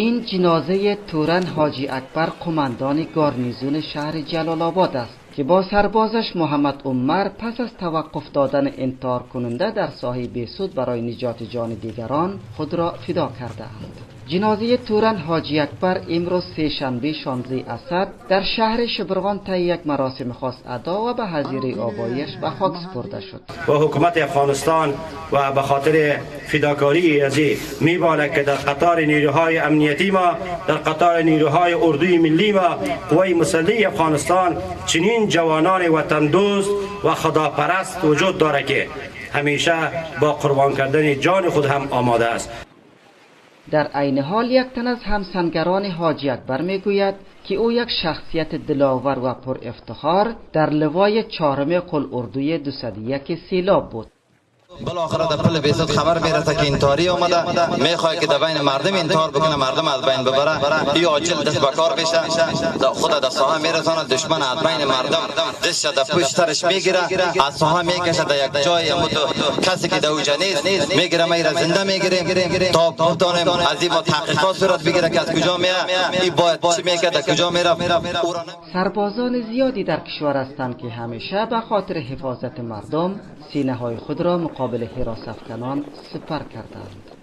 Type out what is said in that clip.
Ин ҷинозаи Туран Ҳоҷи Акбар, қумандони гарнизони шаҳри Ҷалолобод аст, ки бо сарбозаш Муҳаммад Умар пас аз таваққуф додани интиҳоркунанда дар соҳаи Бесуд барои наҷоти ҷони дигарон худро фидо кардаанд. Ҷинозаи Туран Ҳоҷи Акбар имрӯз сешанбе 16 Асад дар шаҳри Шибирғон таи як маросими хос адо ва ба ҳазираи обоияш ба хок супурда шуд. Ва ҳукумати Афғонистон ва ба хотири фидокории азӣ меболад, ки дар қатори нерӯҳои амниятии мо, дар қатори нерӯҳои урдуи миллии мо, қувваи мусаллаҳи Афғонистон чунин ҷавонони ватандӯст ва худопараст вуҷуд дорад, ки ҳамеша бо қурбон кардани ҷони худ ҳам омода аст. Дар айни ҳол як тан аз ҳамсангарони Ҳоҷи Акбар мегӯяд, ки ӯ як шахсияти диловар ва пурэфтихор дар ливои чоруми қул урдуи 201 Селоб буд. بالاخره در پل بیسود خبر میرسه که انتحاری آمده، میخواد که در بین مردم انتحار بکنه، مردم از بین ببره. ای عاجل دست به کار بشه، خود در ساحه میرسانه، دشمن از بین مردم دست در پشت سرش میگیره، از ساحه میکشه، در یک جای کسی که در اوجا نیست میگیره. میره زنده میگیریم تا بتانیم از این ما تحقیقات صورت بگیره که از کجا میه، ای باید چی میکرد، در کجا میرفت. سربازان زیادی در کشور هستند که همیشه به خاطر حفاظت مردم سینه های خود را مقابل هراس افکنان سپر کردند.